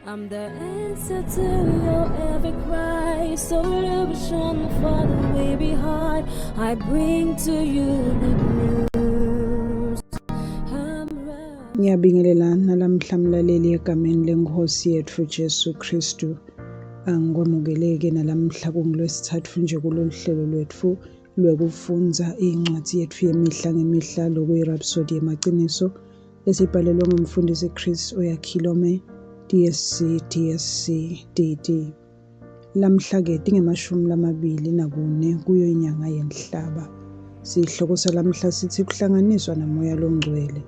I'm the answer to your every cry, solution for the weary heart. I bring to you the news. I'm right. Ngiyabingelela nalamhla mlaleli egameni leNkhosi yetfu Jesu Kristu. Angikwamukeleke nalamhla kungulwesithathu nje kulolu hlelo lwetfu lwekufundza incwadzi yetfu yemihla ngemihla lokuyi-Rhapsody yemaciniso esibhalelwe ngumfundisi Chris Oyakhilome, DSC, DSC, DD. Lamhla-ke tinge-24 kuyo inyanga yeNhlaba. Sihloko salamhla sithi kuhlanganiswa naMoya loNgcwele.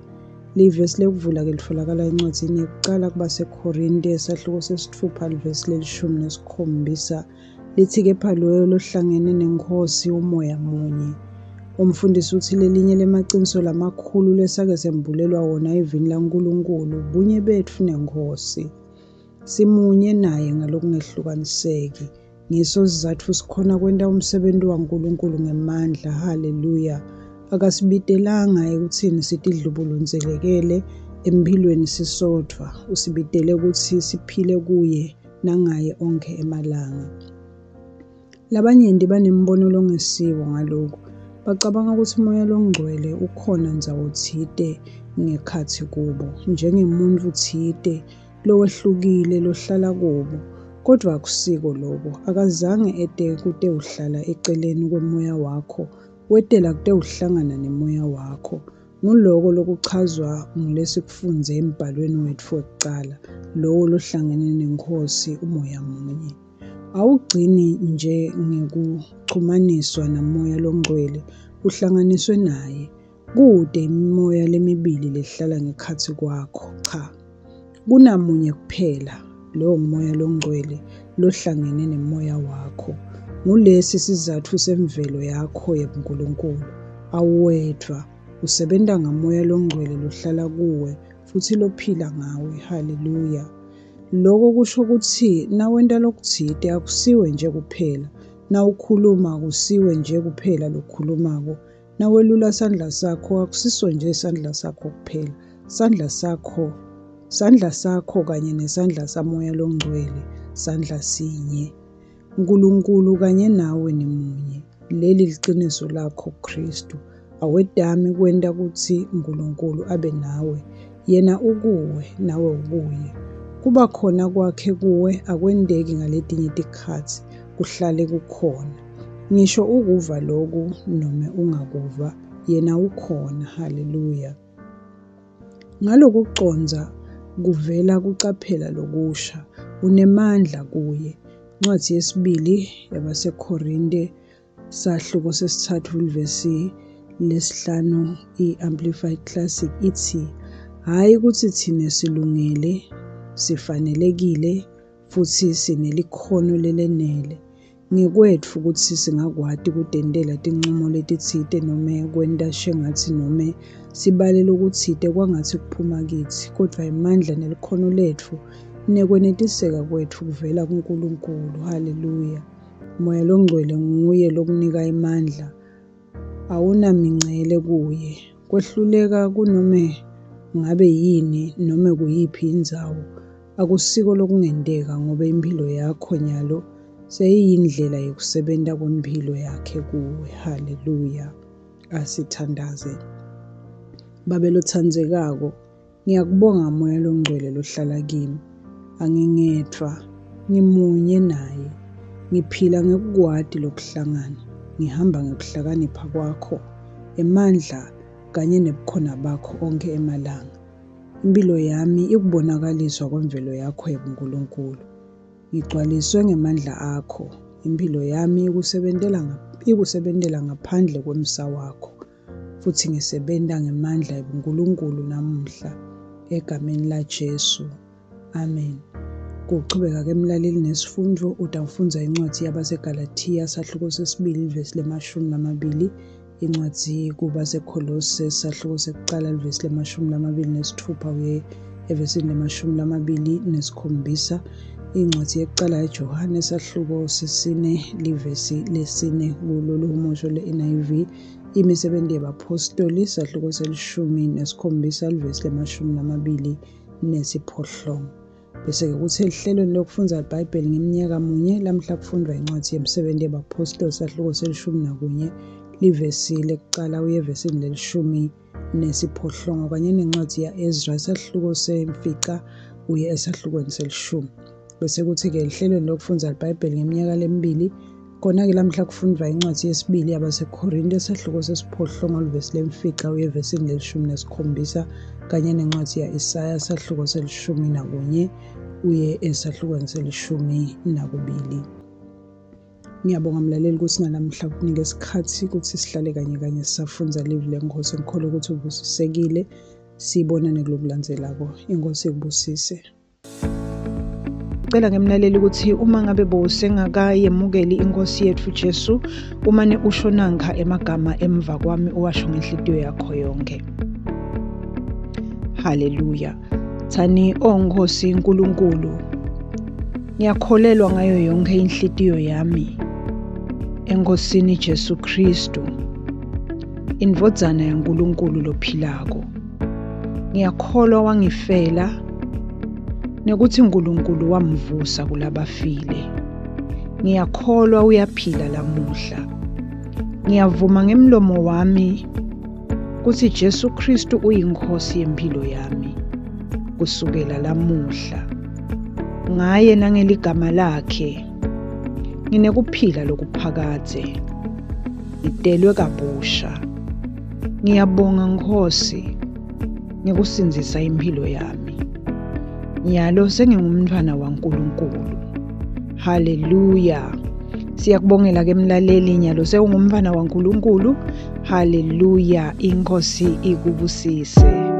Livesi lekuvula-ke litfolakala encwadzini yekucala kubaseKhorinte, esahluko sesitfupha, livesi lelishumi nesikhombisa. Lithi kepha loyo lohlangene neNkhosi umoya munye. Umfundisi uthi lelinye lemaciniso lamakhulu lesake sembulelwa wona evini laNkulunkulu, bunye betfu neNkhosi. Simunye naye ngalokungehlukaniseki. Ngiso sizatfu sikhona kwenta umsebenti waNkulunkulu ngemandla. Haleluya. Akasibitelanga ekuthini sitidlubulundzelekele emphilweni sisodvwa. Usibitele kutsi siphile kuye nangaye onkhe emalanga. Labanyenti banembono longesiwo ngaloku. Bacabanga kutsi umoya longcwele ukhona ndzawo tsite ngekhatsi kubo, njengemuntfu tsite lowehlukile lohlala kubo. Kodvwa akusiko loko. Akazange ete kutewuhlala eceleni kwemoya wakho, wetela kutewuhlangana nemoya wakho. Nguloko lokuchazwa ngulesikufundze embhalweni wetfu wekucala, lowo lohlangene neNkhosi umoya munye. Awugcini nje ngekuchumaniswa naMoya loNgcwele, uhlanganiswe naye. Kute imimoya lemibili lehlala ngekhatsi kwakho, cha. Kunamunye kuphela, lowo nguMoya loNgcwele lohlangene nemoya wakho. Ngulesi sizatfu semvelo yakho yebuNkulunkulu. Awuwedvwa, usebenta ngaMoya loNgcwele lohlala kuwe futsi lophila ngawe. Haleluya. Loko kusho kutsi nawenta lokutsite akusiwe nje kuphela, nawukhuluma akusiwe nje kuphela lokhulumako, nawelula sandla sakho akusiso nje sandla sakho kuphela, sandla sakho sandla sakho kanye nesandla saMoya loNgcwele, sandla sinye. Nkulunkulu kanye nawe nimunye. Leli liciniso lakho Khristu. Awetami kwenta kutsi Nkulunkulu abe nawe. Yena ukuwe, nawe ukuye. Kuba khona kwakhe kuwe akwenteki ngaletinye tikhatsi, kuhlale kukhona. Ngisho ukuva loku nome ungakuva, yena ukhona. Haleluya. Ngalokucondza kuvela kucaphela lokusha, unemandla kuye. Incwadzi yesibili yabaseKhorinte sahluko sesitsatfu livesi lesihlanu i-Amplified Classic itsi, hhayi kutsi thine silungele, sifanelekile futsi sinelikhono lelenele. Ngekwetfu kutsi singakwati kutentela tincumo letitsite nome kwenta shengatsi nome sibale lokutsite kwangatsi kuphuma kitsi, kodvwa emandla nelikhono letfu nekwenetiseka kwetfu kuvela kuNkulunkulu. Haleluya. Moya loNgcwele nguye lokunika emandla. Awunamincele kuye. Kwehluleka kunome ngabe yini nome kuyiphi indzawo akusiko lokungenteka ngobe imphilo yakho nyalo seyiyindlela yekusebenta kwemphilo yakhe kuwe. Haleluya. Asithandaze. Babe lotsandzekako, Ngiyakubonga Moya loNgcwele lohlala kimi. Angingedvwa, ngimunye naye. Ngiphila ngekukwati lokuhlangana, ngihamba ngekuhlakanipha kwakho, emandla kanye nebukhona bakho onkhe emalanga. Imphilo yami ikubonakaliswa kwemvelo yakho yebuNkulunkulu. Ngigcwaliswe ngemandla akho. Imphilo yami ikusebentela ikusebentela ngaphandle kwemsa wakho. Futsi ngisebenta ngemandla ebuNkulunkulu namuhla egameni laJesu. Amen. Kuchubeka ke mlaleli nesifundvo utawufundza incwadzi yabaseGalathiya sahluko sesibili livesi lemashumi lamabili, incwadzi kubaseKholose sahluko sekucala livesi lemashumi lamabili nesitfupha uye evesini lemashumi lamabili nesikhombisa, incwadzi yekucala yaJohane sahluko sesine livesi lesine kulolu humusho le-NIV. Imisebenti yebaphostoli sahluko selishumi nesikhombisa livesi lemashumi lamabili nesiphohlongo. Bese-ke kuthi ehlelweni lokufundza liBhayibheli ngeminyaka munye, lamhla kufundwa incwadi yemisebenzi yebaphostoli sahluko selishumi nakunye, livesi lekucala uye evesini lelishumi nesiphohlongo kanye nencwadi ya-Ezra isahluko semfica uye esahlukweni selishumi. Bese kuthi-ke ehlelweni lokufundza liBhayibheli ngeminyaka lemibili, Kona-ke lamhla kufundwa incwadi yesibili yabaseKorinte esahluko sesiphohlongo livesi lemfica uye evesini lelishumi nesikhombisa kanye nencwadi ya-Isaya sahluko selishumi nakunye uye esahlukweni selishumi nakubili. Ngiyabonga mlaleli ukuthi nalamhla kunika isikhathi ukuthi sihlale kanye kanye sisafundza livi lenkosi. Ngikholwa ukuthi ubusisekile. Sibonane kulokulandzelako. Inkosi ikubusise. Cela ngemlaleli ukuthi uma ngabe bowusengakayemukeli inkosi yethu Jesu umane usho nankha emagama emva kwami uwasho ngenhlitiyo yakho yonke. Haleluya. Thani o oh Nkosi uNkulunkulu ngiyakholelwa ngayo yonke inhlitiyo yami enkosini Jesu Kristu indvodzana yaNkulunkulu lophilako. Ngiyakholwa wangifela nekuthi uNkulunkulu wamvusa kulabafile. Ngiyakholwa uyaphila lamuhla. Ngiyavuma ngemlomo wami kuthi Jesu Kristu uyinkosi yempilo yami kusukela lamuhla. Ngaye nangeligama lakhe nginekuphila lokuphakadze. Ngitelwe kabusha. Ngiyabonga Nkhosi ngekusindzisa imphilo yami. Nyalo sengingumntfwana waNkulunkulu. Haleluya. Siyakubongela ke mlaleli nyalo sewungumntfwana waNkulunkulu. Haleluya. Inkosi ikubusise.